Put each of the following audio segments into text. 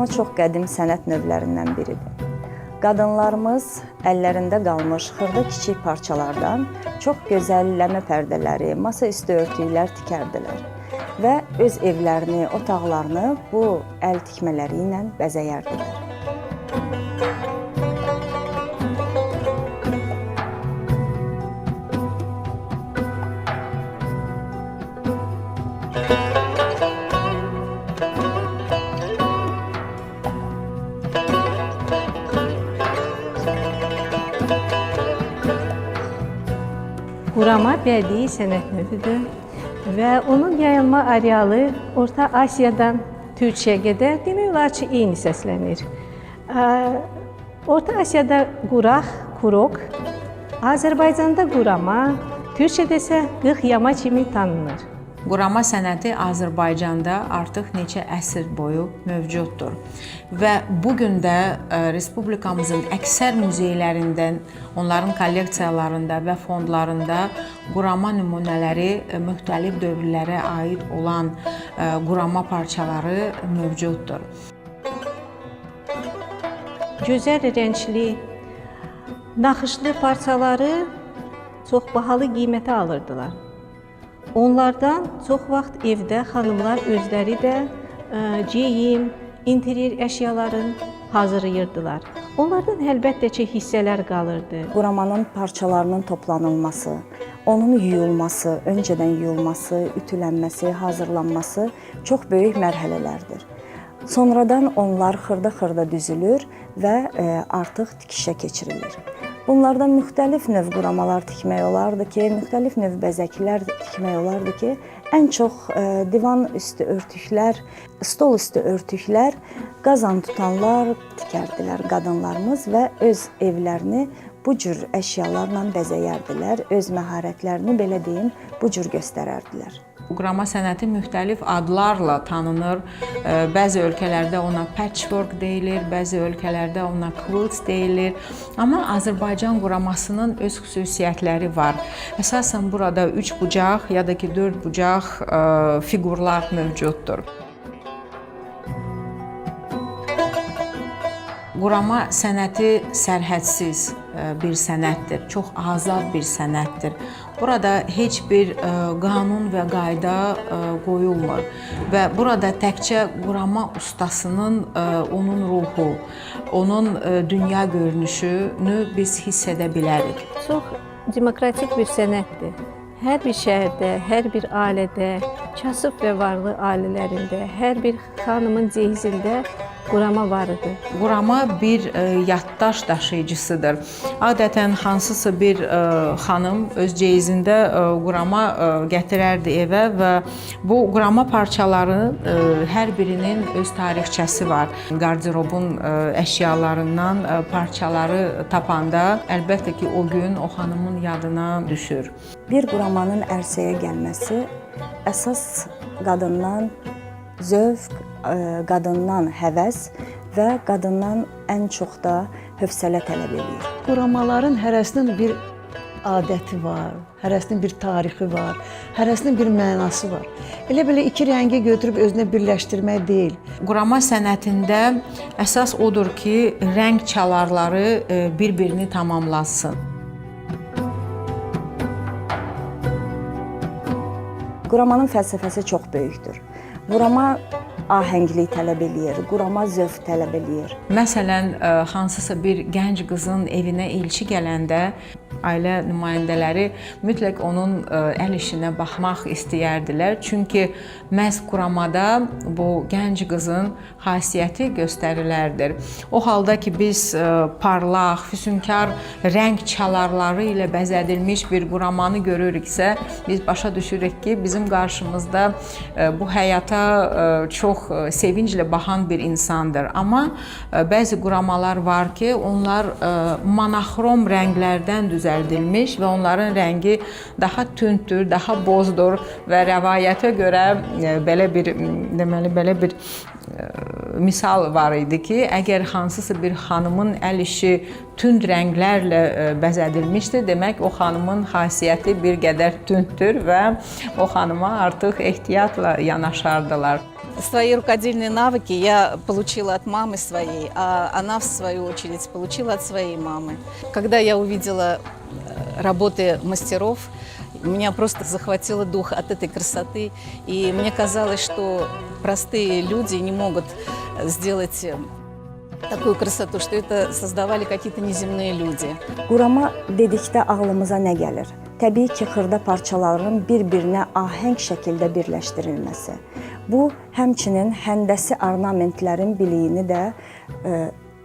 Qurama çox qədim sənət növlərindən biridir. Qadınlarımız əllərində qalmış xırda kiçik parçalardan çox gözəl ləmə pərdələri, masa üstü örtüklər tikərdilər və öz evlərini, otaqlarını bu əl tikmələri ilə bəzəyərdilər. Qurama bədii sənət növüdür və onun yayılma arealı Orta Asiyadan Türkiyəyə qədər demək olar ki, eyni səslənir. Orta Asiyada quraq, kurok, Azərbaycanda qurama, Türkcədə isə qırx yama kimi tanınır. Qurama sənəti Azərbaycanda artıq neçə əsr boyu mövcuddur. Və bu gün də respublikamızın əksər muzeylərindən, onların kolleksiyalarında və fondlarında qurama nümunələri, müxtəlif dövrlərə aid olan qurama parçaları mövcuddur. Gözəl rəngli, naxışlı parçaları çox bahalı qiymətə alırdılar. Onlardan çox vaxt evdə xanımlar özləri də geyim, interyer əşyalarını hazırlayırdılar. Onlardan əlbəttə ki, hissələr qalırdı. Quramanın parçalarının toplanılması, onun yuyulması, öncədən yuyulması, ütülənməsi, hazırlanması çox böyük mərhələlərdir. Sonradan onlar xırda-xırda düzülür və artıq tikişə keçirilir. Bunlardan müxtəlif növ quramalar tikmək olardı ki, müxtəlif növ bəzəklər tikmək olardı ki, ən çox divan üstü örtüklər, stol üstü örtüklər qazan tutanlar tikərdilər qadınlarımız və öz evlərini bu cür əşyalarla bəzəyərdilər, öz məharətlərini belə deyim, bu cür göstərərdilər. Qurama sənəti müxtəlif adlarla tanınır. Bəzi ölkələrdə ona patchwork deyilir, bəzi ölkələrdə ona quilt deyilir. Amma Azərbaycan quramasının öz xüsusiyyətləri var. Əsasən burada üç bucaq ya da ki dörd bucaq fiqurlar mövcuddur. Qurama sənəti sərhədsiz bir sənətdir, çox azad bir sənətdir. Burada heç bir qanun və qayda qoyulmur və burada təkcə qurama ustasının onun ruhu, onun dünya görünüşünü biz hiss edə bilərik. Çox demokratik bir sənətdir. Hər bir şəhərdə, hər bir ailədə, kasıb və varlı ailələrində, hər bir xanımın cehizində qurama var idi. Qurama bir yaddaş daşıyıcısıdır. Adətən hansısa bir xanım öz ceyizində qurama gətirərdi evə və bu qurama parçalarının hər birinin öz tarixçəsi var. Qarderobun əşyalarından parçaları tapanda əlbəttə ki, o gün o xanımın yadına düşür. Bir quramanın ərsəyə gəlməsi əsas qadından zövq, qadından həvəs və qadından ən çox da hövsələ tələb eləyir. Quramaların hərəsinin bir adəti var, hərəsinin bir tarixi var, hərəsinin bir mənası var. Elə belə iki rəngi götürüb özünə birləşdirmək deyil. Qurama sənətində əsas odur ki, rəng çalarları bir-birini tamamlasın. Quramanın fəlsəfəsi çox böyükdür. Qurama ahənglik tələb eləyir, qurama zövq tələb eləyir. Məsələn, hansısa bir gənc qızın evinə elçi gələndə ailə nümayəndələri mütləq onun əl işinə baxmaq istəyərdilər. Çünki məhz quramada bu gənc qızın xasiyyəti göstərilərdir. O halda ki, biz parlaq, füsunkar rəng çalarları ilə bəzədilmiş bir quramanı görürüksə, biz başa düşürük ki, bizim qarşımızda bu həyata çox sevinclə baxan bir insandır. Amma bəzi quramalar var ki, onlar monoxrom rənglərdən düzəldilmiş və onların rəngi daha tünddür, daha bozdur və rəvayətə görə belə bir deməli belə bir misal var idi ki, əgər hansısa bir xanımın əl işi tünd rənglərlə bəzədilmişdi, demək o xanımın xasiyyəti bir qədər tünddür və o xanıma artıq ehtiyatla yanaşardılar. Свои рукодельные навыки я получила от мамы своей, а она, в свою очередь, получила от своей мамы. Когда я увидела работы мастеров, меня просто захватило дух от этой красоты. И мне казалось, что простые люди не могут сделать такую красоту, что это создавали какие-то неземные люди. Qurama dedikdə ağlımıza nə gəlir? Təbii ki, xırda parçaların bir-birinə ahəng şəkildə birləşdirilməsi. Bu, həmçinin həndəsi ornamentlərin biliyini də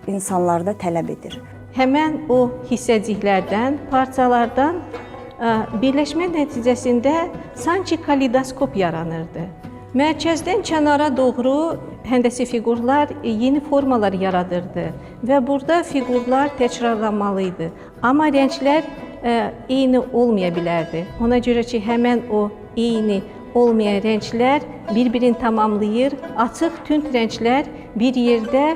insanlarda tələb edir. Həmən o hissəciklərdən, parçalardan birləşmə nəticəsində sanki kaleidoskop yaranırdı. Mərkəzdən kənara doğru həndəsi fiqurlar yeni formalar yaradırdı və burada fiqurlar təkrarlanmalı idi. Amma rənglər eyni olmaya bilərdi. Ona görə ki, həmən o eyni olmayan rənglər bir-birini tamamlayır. Açıq, tünd rənglər bir yerdə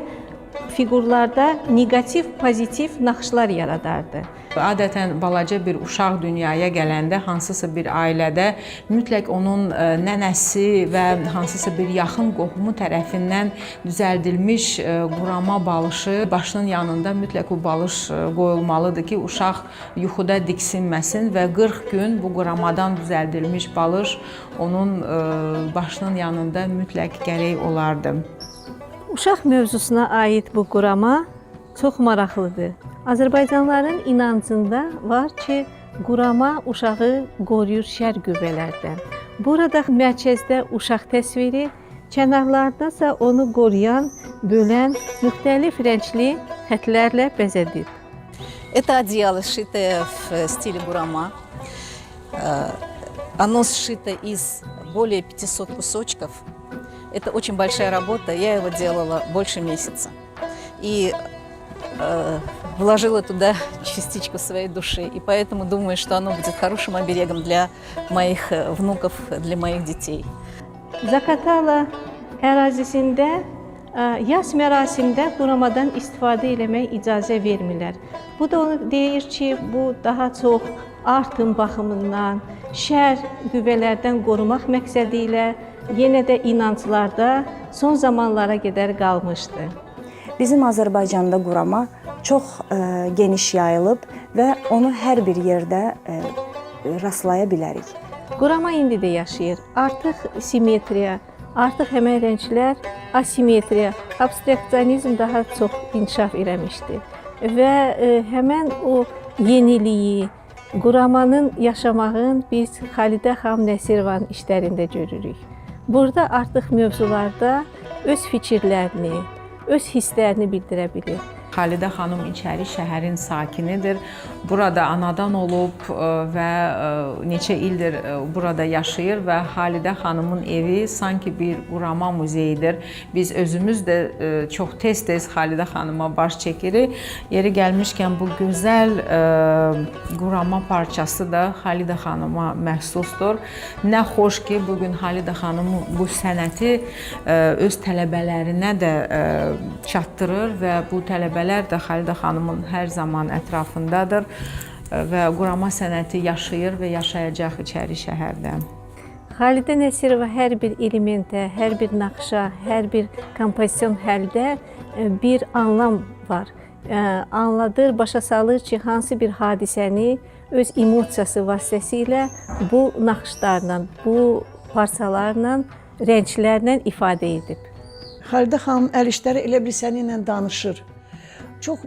fiqurlarda neqativ, pozitiv naxışlar yaradardı. Adətən balaca bir uşaq dünyaya gələndə hansısa bir ailədə mütləq onun nənəsi və hansısa bir yaxın qohumu tərəfindən düzəldilmiş qurama balışı başının yanında mütləq o balış qoyulmalıdır ki, uşaq yuxuda diksinməsin və 40 gün bu quramadan düzəldilmiş balış onun başının yanında mütləq gərək olardı. Uşaq mövzusuna aid bu qurama çox maraqlıdır. Azərbaycanlıların inancında var ki, qurama uşağı qoruyur şər qüvvələrdən. Burada mərkəzdə uşaq təsviri, kənarlarda isə onu qoruyan, bölən müxtəlif rəngli xətlərlə bəzədilib. Это одеяло, сшитое в стиле гурама. Оно сшито из более 500 кусочков. Это очень большая работа, я его делала больше месяца. И вложила туда частичку своей души. И поэтому думаю, что оно будет хорошим оберегом для моих внуков, для моих детей. Zaqatala ərazisində yas mərasimdə quramadan istifadə eləmək icazə vermirlər. Bu da onu deyir ki, bu daha çox artım baxımından, şər qüvvələrdən qorumaq məqsədi ilə yenə də inanclarda son zamanlara qədər qalmışdı. Bizim Azərbaycanda qurama çox geniş yayılıb və onu hər bir yerdə rastlaya bilərik. Qurama indi də yaşayır. Artıq simmetriya, artıq həmən rənglər asimetriya, abstraktsionizm daha çox inkişaf eləmişdi. Və həmən o yeniliyi, quramanın yaşamağın biz Xalidə xanım Nəsirovanın işlərində görürük. Burada artıq mövzularda öz fikirlərini, öz hisslərini bildirə bilir. Xalidə xanım İçəri şəhərin sakinidir. Burada anadan olub və neçə ildir burada yaşayır və Xalidə xanımın evi sanki bir qurama muzeyidir. Biz özümüz də çox tez-tez Xalidə xanıma baş çəkirik. Yeri gəlmişkən bu gözəl qurama parçası da Xalidə xanıma məxsusdur. Nə xoş ki, bu gün Xalidə xanım bu sənəti öz tələbələrinə də çatdırır və bu tələbələr də Xalidə xanımın hər zaman ətrafındadır və qurama sənəti yaşayır və yaşayacaq İçəri şəhərdə. Xalidə Nəsirova hər bir elementə, hər bir naxışa, hər bir kompozision həldə bir anlam var. Anladır, başa salır ki, hansı bir hadisəni öz emosiyası vasitəsilə bu naxışlarla, bu parçalarla, rənglərlə ifadə edib. Xalidə xanım əl işləri elə bil səninlə danışır. Çox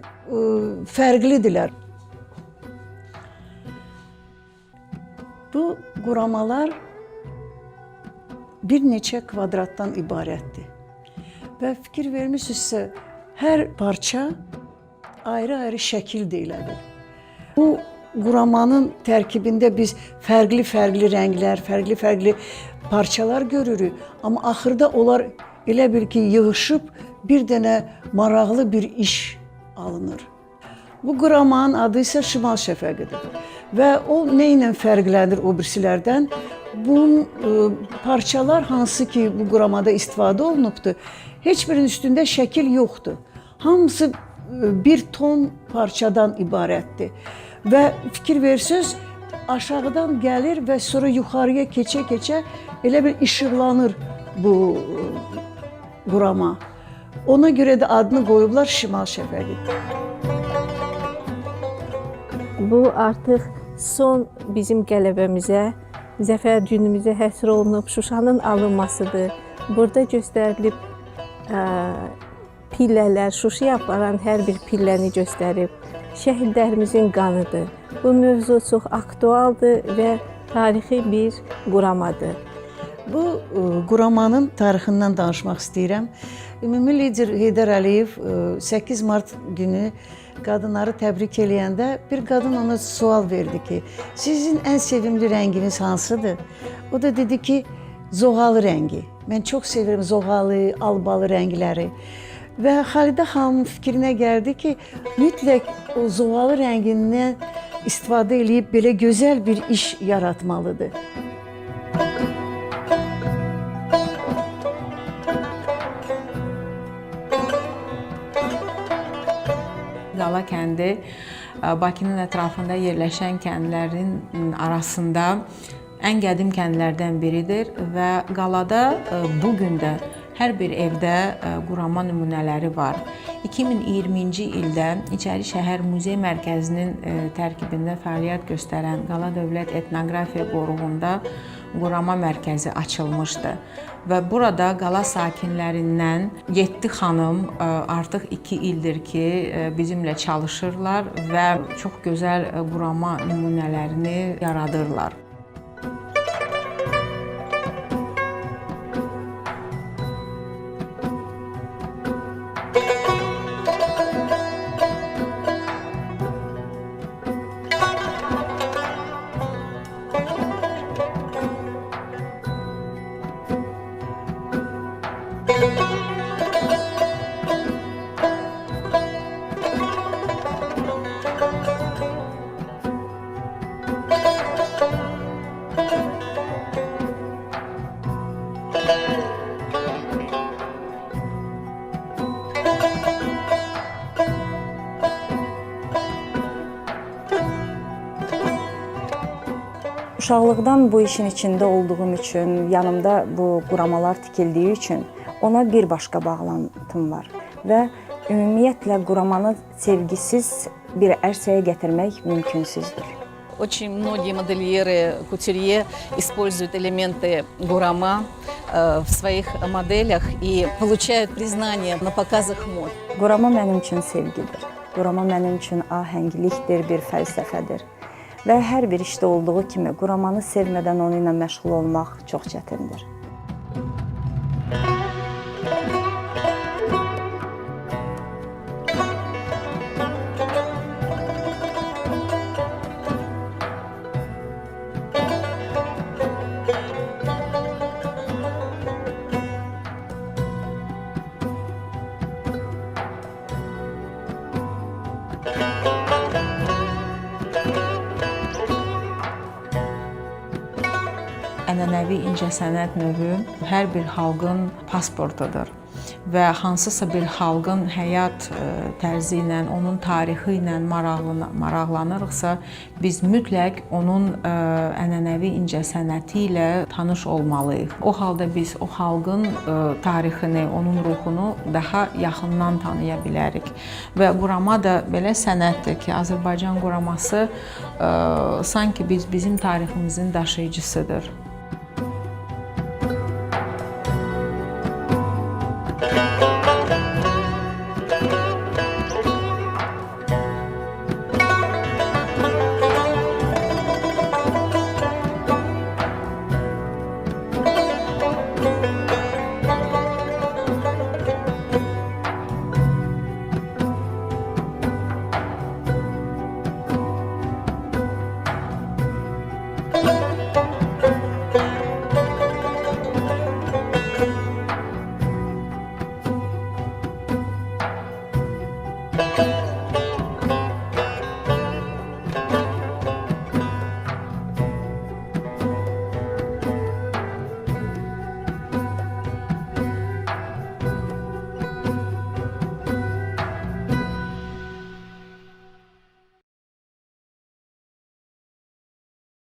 fərqlidirlər. Bu quramalar bir neçə kvadratdan ibarətdir. Və fikir vermisinizsə, hər parça ayrı-ayrı şəkil də elə bil. Bu quramanın tərkibində biz fərqli-fərqli rənglər, fərqli-fərqli parçalar görürük. Amma axırda onlar elə bil ki, yığışıb bir dənə maraqlı bir iş alınır. Bu quramanın adı isə Şimal Şəfəqidir. Və o nə ilə fərqlənir o birisilərdən? Bunun parçalar hansı ki bu quramada istifadə olunubdur, heç birinin üstündə şəkil yoxdur. Hamısı bir ton parçadan ibarətdir. Və fikir versiniz, aşağıdan gəlir və sonra yuxarıya keçə-keçə elə bir işıqlanır bu qurama. Ona görə də adını qoyublar Şimal Şəfəqi. Bu artıq son bizim qələbəmizə, zəfər günümüzə həsr olunub Şuşanın alınmasıdır. Burada göstərilib pillələr, Şuşaya aparan hər bir pilləni göstərib. Şəhidlərimizin qanıdır. Bu mövzu çox aktualdır və tarixi bir quramadır. Bu quramanın tarixindən danışmaq istəyirəm. Ümumi lider Heydər Əliyev 8 mart günü qadınları təbrik eləyəndə bir qadın ona sual verdi ki, sizin ən sevimli rənginiz hansıdır? O da dedi ki, zoğalı rəngi. Mən çox sevirəm zoğalı, albalı rəngləri. Və Xalidə xanımın fikrinə gəldi ki, mütləq o zoğalı rəngindən istifadə eləyib belə gözəl bir iş yaratmalıdır. Qala kəndi Bakının ətrafında yerləşən kəndlərin arasında ən qədim kəndlərdən biridir və qalada bu gün də hər bir evdə qurama nümunələri var. 2020-ci ildə İçəri Şəhər Muzey Mərkəzinin tərkibində fəaliyyət göstərən Qala Dövlət Etnoqrafiya Qoruğunda qurama mərkəzi açılmışdı. Və burada qala sakinlərindən 7 xanım artıq 2 ildir ki, bizimlə çalışırlar və çox gözəl qurama nümunələrini yaradırlar. Uşaqlıqdan bu işin içində olduğum üçün, yanımda bu quramalar tikildiyi üçün ona bir başqa bağlantım var və ümumiyyətlə quramanı sevgisiz bir ərsəyə gətirmək mümkünsüzdür. Очень многие модельеры, кутюрье используют элементы гурама в своих моделях и получают признание на показах мод. Qurama mənim üçün sevgidir. Qurama mənim üçün ahənglikdir, bir fəlsəfədir. Və hər bir işdə olduğu kimi quramanı sevmədən onunla məşğul olmaq çox çətindir. Ənənəvi incəsənət növü hər bir xalqın pasportudur və hansısa bir xalqın həyat tərzi ilə, onun tarixi ilə maraqlanırıqsa, biz mütləq onun ənənəvi incəsənəti ilə tanış olmalıyıq. O halda biz o xalqın tarixini, onun ruhunu daha yaxından tanıya bilərik. Və qurama da belə sənətdir ki, Azərbaycan quraması sanki bizim tariximizin daşıyıcısıdır.